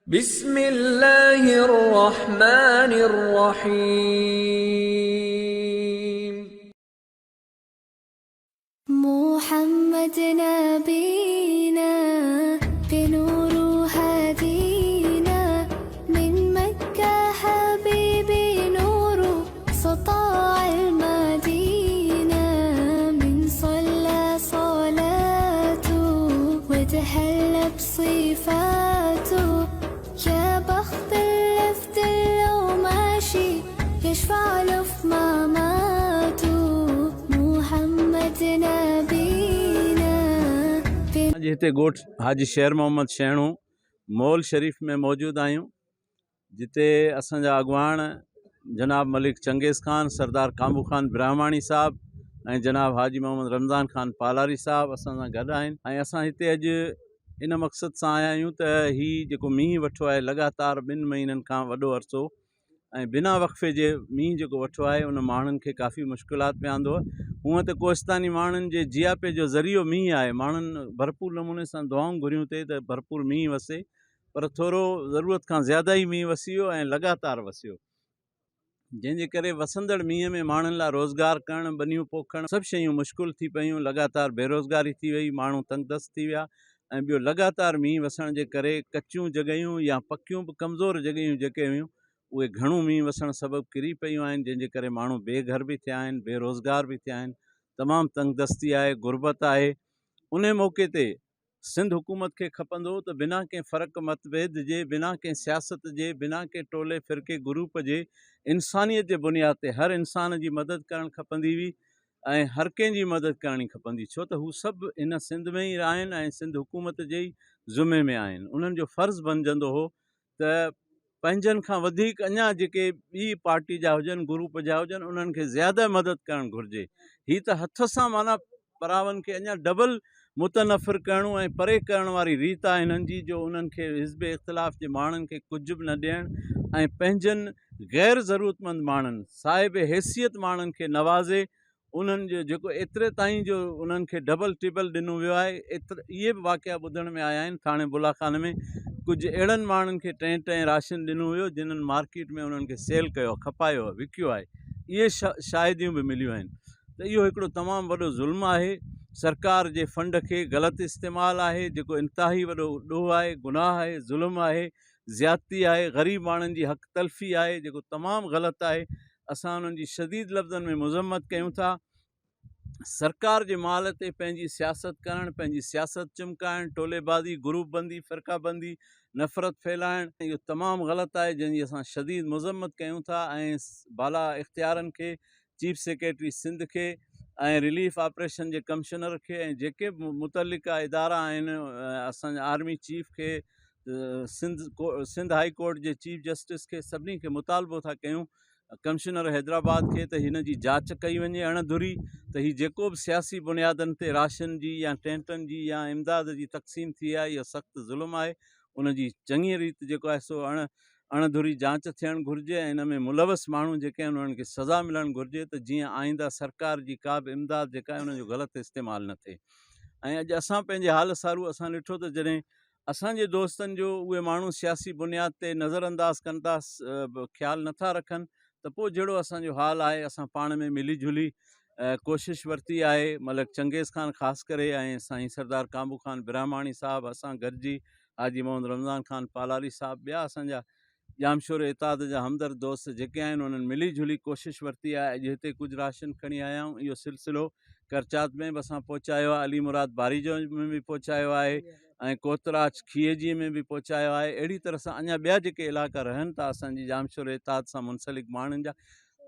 بسم الله الرحمن الرحيم. محمد نبينا بنور هدينا، من مكة حبيبي نور سطاع المدينة، من صلى صلاته وتهلى بصفاته، يا بخت اللي في دله وماشي يشفع له في مماته. محمد نبينا. اڄ هتي ڳوٺ حاجي شير محمد شيڻو مول شريف ۾ موجود آهيون، جتي اسان جا اڳواڻ جناب ملڪ چنگيز خان، سردار ڪامبو خان براهماڻي صاحب ۽ جناب حاجي محمد رمضان خان پالاري صاحب اسان سان گڏ آهن ۽ اسان هتي اڄ ان مقصد سان آيا آهيون ته هي جيڪو مينهن وٺو آهي لڳاتار ٻن مهينن کان وڏو عرصو ۽ بنا وقفي جي مينهن جيڪو وٺو آهي ان ماڻهن کي ڪافي مشڪلات ۾ آندو آهي. هونئن ته ڪوهستاني ماڻهن جي جياپي جو ذريعو مينهن آهي، ماڻهن ڀرپور نموني سان دعائون گهريون ٿي ته ڀرپور مينهن وسي، پر ٿورو ضرورت کان زياده ئي مينهن وسي ويو ۽ لڳاتار وسيو، جنهن جي ڪري وسندڙ مينهن ۾ ماڻهن لاء روزگار ڪرڻ، ٻنيون پوکڻ سڀ شيون مشڪل ٿي پيون، لڳاتار بيروزگاري ٿي وئي، ماڻهو تنگدست ٿي ويا ۽ ٻيو لڳاتار مينهن وسڻ جي ڪري ڪچيون جڳهيون يا پڪيون به ڪمزور جڳهيون جيڪي هيون اهي گهڻو مينهن وسڻ سبب ڪري پيون آهن، جنهن جي ڪري ماڻهو بي گهر به ٿيا آهن، بي روزگار به ٿيا آهن، تمام تنگدستي آهي، غربت آهي. انهي موقعي تي سنڌ حڪومت کي کپندو هو ته بنا ڪنهن فرق متڀيد جي، بنا ڪنهن سياست جي، بنا ڪنهن ٽولي فرقي گروپ جي انسانيت جي بنياد تي هر انسان جي مدد ڪرڻ کپندي هئي ۽ هر ڪنهن جي مدد ڪرڻي کپندي، ڇو ته هو سڀ هن سنڌ ۾ ئي آهن ۽ سنڌ حڪومت جي ئي ذمي ۾ آهن. انهن جو فرض بنجندو هو ته پنهنجن کان وڌيڪ اڃا جيڪي ٻي پارٽي جا هجن، گروپ جا هجن، انهن کي زياده مدد ڪرڻ گهرجي. هي ته هٿ سان معنيٰ پراون کي اڃا ڊبل متنفر ڪرڻو ۽ پري ڪرڻ واري ريت آهي هنن جي، جو انهن کي حزب اختلاف جي ماڻهن کي ڪجهه به نه ڏيڻ ۽ پنهنجن غير ضرورتمند ماڻهن، صاحب حيثيت ماڻهن کي نوازي انهن جو جيڪو ايتري تائين جو انهن کي ڊبل ٽبل ڏنو ويو آهي، ايترا اهي به واقعا ٻڌڻ ۾ آيا آهن ٿاڻي بولا خان ۾ ڪجهه اهڙن ماڻهن کي ٽئين ٽئين راشن ڏنو ويو جنهن مارڪيٽ ۾ انهن کي سيل ڪيو آهي، کپايو آهي، وڪيو آهي، اهي شاهديون به مليون آهن ته اهو هڪڙو تمام وڏو ظلم آهي، سرڪار جي فنڊ کي غلط استعمال آهي جيڪو انتهائي وڏو ڏوهه آهي، گناهه آهي، ظلم آهي، زيادتي آهي، غريب ماڻهن جي حق تلفي آهي جيڪو تمام غلط آهي، اسان انهن جي شديد لفظن ۾ مذمت ڪيون ٿا، سرڪار جي مال تي پنهنجي سياست ڪرڻ، پنهنجي سياست چمڪائڻ، ٽولي بازي، گروپ بندي، فرقه بندي، نفرت ڦهلائڻ اهو تمام غلط آهي جنهن جي اسان شديد مذمت ڪيون ٿا ۽ بالا اختيارن کي چيف سيڪريٽري سنڌ کي ۽ رليف آپريشن جي ڪمشنر کي ۽ جيڪي به متعلقه ادارا آهن اسان جا آرمي چيف کي سنڌ سنڌ هائي ڪورٽ جي چيف جسٽس کي سڀني کي مطالبو ٿا ڪيون ڪمشنر حيدرآباد کي ته هن جي جاچ ڪئي وڃي اڻ ڌري ته هي جيڪو به سياسي بنيادن تي راشن جي يا ٽينٽن جي يا امداد جي تقسيم ٿي آهي اهو سخت ظلم آهي ان جي چڱي ريت جيڪو آهي سو اڻ اڻ ڌري جاچ ٿيڻ گهرجي ۽ ان ۾ ملوث ماڻهو جيڪي آهن انهن کي سزا ملڻ گهرجي ته جيئن آئنده سرڪار جي ڪا به امداد جيڪا آهي ان جو غلط استعمال نه ٿئي ۽ اڄ اسان پنهنجي حال سارو اسان ڏٺو ته جڏهن اسان جي دوستن جو اهي ماڻهو سياسي بنياد تي نظر انداز ڪن ٿا خيال نٿا رکن ته پوء جهڙو اسان جو حال آهي اسان پاڻ ۾ ملي جلي ڪوشش ورتي آهي ملڪ چنگيز خان خاص ڪري ۽ سائين سردار ڪامبو خان براهماڻي صاحب اسان گڏجي حاجي محمد رمضان خان پالاري صاحب ٻيا اسان جا ڄامشوري اتحاد جا همدرد دوست جيڪي آهن انهن ملي جلي ڪوشش ورتي آهي اڄ هتي ڪجهه راشن کڻي آيا آهيون اهو سلسلو ڪرچات ۾ به اسان پهچايو آهي علي مراد باريجو ۾ به پهچايو آهي ۽ ڪوتراچ کيجي ۾ به پهچايو آهي اهڙي طرح سان اڃا ٻيا جيڪي علائقا رهن ٿا اسان جي ڄامشوري اتحاد سان منسلڪ ماڻهن جا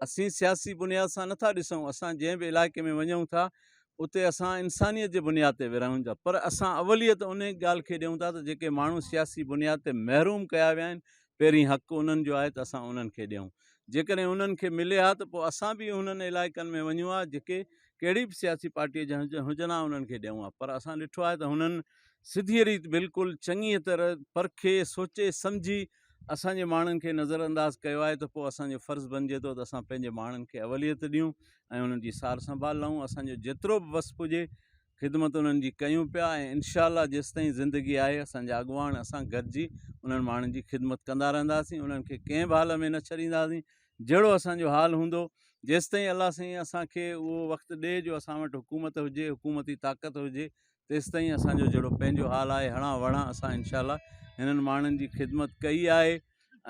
اسين سياسي بنياد سان نٿا ڏسون اسان جنهن به علائقي ۾ وڃون ٿا اتي اسان انسانيت جي بنياد تي ورهايون ٿا پر اسان اوليت انهي ڳالهه کي ڏيون ٿا ته جيڪي ماڻهو سياسي بنياد تي محروم ڪيا ويا آهن پهرين حق انهن جو آهي ته اسان انهن کي ڏيون جيڪڏهن انهن کي ملي ها ته پوء اسان به انهن علائقن ۾ وڃون ها جيڪي ڪهڙي به سياسي پارٽي جا هجن ها انهن کي ڏيون ها پر اسان ڏٺو آهي ته هنن سڌيء ريت بلڪل چڱيء طرح پرکي سوچي سمجهي اسان جي ماڻهن کي نظر انداز ڪيو آهي ته پوء اسان جو فرض بنجي ٿو ته اسان پنهنجي ماڻهن کي اوليت ڏيون ۽ انهن جي سار سنڀال لهون اسان جو جيترو به وس پڄي خدمت انهن جي ڪيون پيا ۽ انشاء الله جيستائين زندگي آهي اسان جا اڳواڻ اسان گڏجي انهن ماڻهن جي خدمت ڪندا رهنداسين انهن کي ڪنهن به حال ۾ نه ڇڏينداسين جهڙو اسان جو حال هوندو جيستائين الله سائين اسان کي اهو وقت ڏي جو اسان وٽ حڪومت هجي حڪومتي طاقت هجي تيستائين اسان جو جهڙو پنهنجو حال آهي هڻان وڙهان اسان انشاء الله هنن ماڻهن جي خدمت ڪئي آهي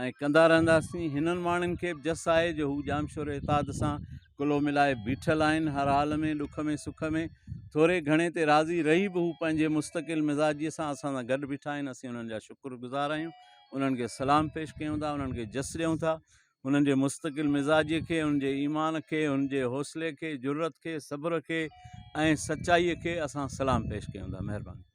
۽ ڪندا رهنداسين هنن ماڻهن کي به جس آهي جو هو ڄامشوري اتحاد سان ڪلهو ملائي بيٺل آهن هر حال ۾ ڏک ۾ سک ۾ ٿوري گهڻي تي راضي رهي به هو پنهنجي مستقل مزاجي سان اسان سان گڏ بيٺا آهن اسين انهن جا شڪر گذار آهيون انهن کي سلام پيش ڪيون ٿا انهن کي جس ڏيون ٿا انهن جي مستقل مزاجي کي انهن جي ايمان کي انهن جي حوصلي کي جرئت کي صبر کي ۽ سچائي کي اسان سلام پيش ڪيون ٿا مهرباني.